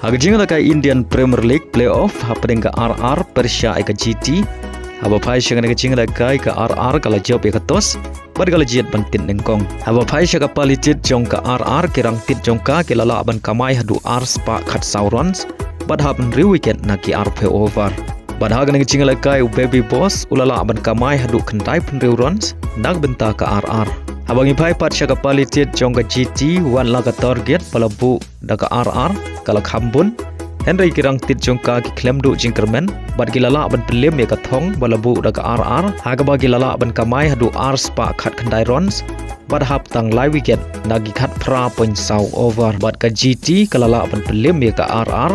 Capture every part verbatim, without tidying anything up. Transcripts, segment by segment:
Ha ka jingïalehkai Indian Premier League playoff, hapdeng ka R R pyrshah ïa ka G T. Haba phai sha kane ka jingïalehkai, ka R R ka la jop ïa ka toss bad ka la jied ban tied nyngkong. Haba phai sha ka pali tied jong ka R R, ki rangtied jong ka ki la lah ban kamai haduh ar spah khatsaw runs bad hap hynriew wicket na ki arphew over. Bad ha kane ka jingïalehkai u Baby Boss u la lah ban kamai haduh khyndai phew hynriew runs na ka bynta ka R R. Haba ngi phai pat sha ka pali tied jong ka G T, wat la ka target ba la buh da ka R R ka la kham bun, hynrei ki rangtied jong ka ki khlem duh jingkyrmen bad ki la lah ban pynliem ïa ka thong ba la buh da ka R R, ha kaba ki la lah ban kamai haduh ar spah khatkhyndai runs bad hap tang lai wicket na ki khatphra point saw over. Bad ka G T ka la lah ban pynliem ïa ka R R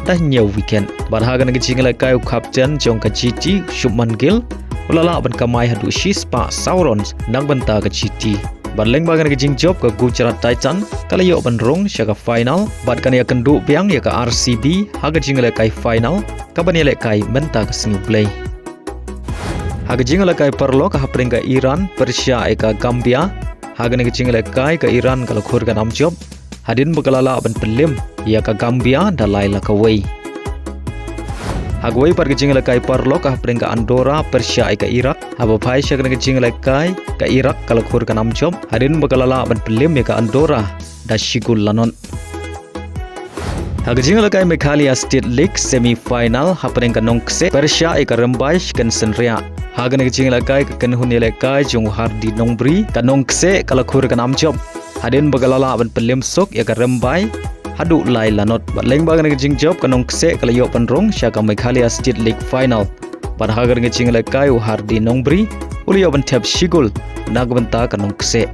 da hynñiew wicket. Bad ha kane ka jingïalehkai u captain jong ka G T, Shubman Gill, u la lah ban kamai haduh shi spah saw runs na ka bynta ka G T. Bad lyngba kane ka jingjop, ka Gujarat Titan ka la ïoh ban rung sha ka final bad kan ïakynduh biang ïa ka R C B ha ka jingïalehkai final kaban ïalehkai mynta ka sngi U Blei. Ha ka jingïalehkai paralok, hapdeng ka Iran pyrshah ïa ka Gambia, ha kane ka jingïalehkai ka Iran ka la khur ka nam jop hadien ba ka la lah ban pynliem ïa ka Gambia da lai la kawei. Ha kawei pat ka jingïalehkai paralok, hapdeng ka Andorra pyrshah ïa ka Iraq. Haba phai sha kane ka jingïalehkai, ka Iraq ka la khur ka nam jop hadien ba ka la lah ban pynliem ïa ka Andorra da shi gol la nod. Ha ka jingïalehkai Meghalaya State League semi final, hapdeng ka Nongkseh pyrshah ïa ka Rymbai sha ka Synriah. Ha kane ka jingïalehkai, ka kynhun ïalehkai jong u Hardi Nongbri, ka Nongkseh, ka la khur ka nam jop hadien ba ka la lah ban pynliem suk ïa ka Rymbai haduh lai la nod. Bad lyngba kane ka jingjop, ka Nongkseh ka la ïoh ban rung sha ka Meghalaya State League final. Bad ha kane ka jingïalehkai u Hardi Nongbri u la ïoh ban thep shi gol na ka bynta ka Nongkseh.